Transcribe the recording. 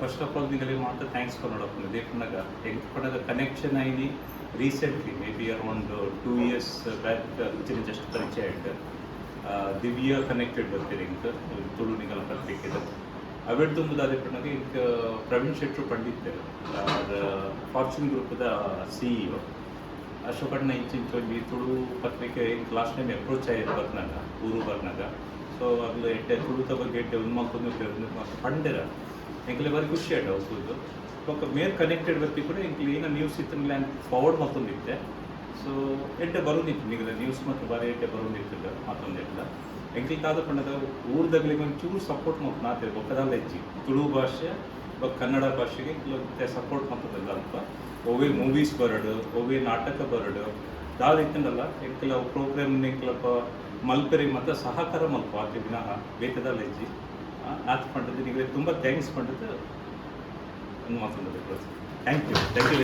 First of ಆಲ್ ನಿಗಲೆ ಮಾತ thanks ಪನ್ನೊಡಪ್ಪುಂಡು. ದೇಪುನಗ ಎಂಕ್ ಪನಗ connection any recently, maybe around 2 years back just ಪರಿಚಯ ಆಯ್ತು. ದಿವ್ಯ ಕನೆಕ್ಟೆಡ್ ಬರ್ತೀರಿ ಎಂಕ್ ತುಳು ನಿಗಲ ಪತ್ರಿಕೆದ. ಅವೆಡ್ ದುಂಬುದಾದೆ ಪನ್ನಗ ಎಂಕ್ ಪ್ರವೀಣ್ ಶೆಟ್ರು ಪಂಡಿತ್ತೇರು, ಫಾರ್ಚೂನ್ ಗ್ರೂಪ್ದ ಸಿಇಒ. ಅಶೋಕಣ್ಣ ಇಂಚಿಂಚ ಒಂಜಿ ತುಳು ಪತ್ರಿಕೆ ಎಂಕ್ ಲಾಸ್ಟ್ ಟೈಮ್ ಅಪ್ರೋಚ್ ಆಯ್ತು ಬರ್ನಾಗ, ಊರು ಬರ್ನಾಗ. ಸೊ ಅಗ್ಲು ಎಡ್ಡೆ ತುಳುತ ಬಗ್ಗೆ ಎಡ್ಡೆ ಒಂದು ಮಲ್ತೊಂದು ಪಂಡೆರ. ಎಂಕ್ಲೆ ಬಾರಿ ಖುಷಿ ಆಯ್ತು ಅವು ತೂದು. ಬೊಕ್ಕ ಮೇರ್ ಕನೆಕ್ಟೆಡ್ ಬರ್ತಿ ಕೂಡ ಎಂಕ್ಲೆ ಏನ ನ್ಯೂಸ್ ಇತ್ತು ಫಾರ್ವರ್ಡ್ ಮಲ್ತೊಂದಿತ್ತೆ. ಸೊ ಎಡ್ಡೆ ಬರೋದಿತ್ತು ನಿಗಲ ನ್ಯೂಸ್ ಮತ್ತು ಬಾರಿ ಎಡ್ಡೆ ಬರೋದಿತ್ತು ಮತ್ತೊಂದಿಲ್ಲ. ಎಂಕ್ಲೆ ದಾದ ಪಂಡದ ಊರ್ದಗ್ಲಿಗೆ ಒಂಚೂರು ಸಪೋರ್ಟ್ ಮಲ್ತು ನಾತೆ ಬೊಕ್ಕದಾಲ ಹೆಚ್ಚಿ ತುಳು ಭಾಷೆ ಬೊಕ್ಕ ಕನ್ನಡ ಭಾಷೆಗೆ ಸಪೋರ್ಟ್ ಮಲ್ತದಲ್ಲ. ಅಲ್ಪ ಒವ್ವೇ ಮೂವೀಸ್ ಬರಡು, ಒವ್ವೇ ನಾಟಕ ಬರಡು, ದಾದ ಇತ್ತಂಡಲ್ಲ ಎಂಕ್ಲ ಪ್ರೋಗ್ರಾಮ್ ಎಂಕ್ಲಪ್ಪ ಮಲ್ಪೆರಿಗೆ ಮಾತ್ರ ಸಹಕಾರ ಮಲ್ಪ ಆತೆ ವಿನಃ ಬೇತೆದಲ್ಲ ಹೆಜ್ಜಿ. ಆತ್ ಪಂಡದ್ದು ನಿಮಗೆ ತುಂಬ thanks ಪಂಡದ್ದು ಮಾತಂದದ್ದು. Thank you, thank you.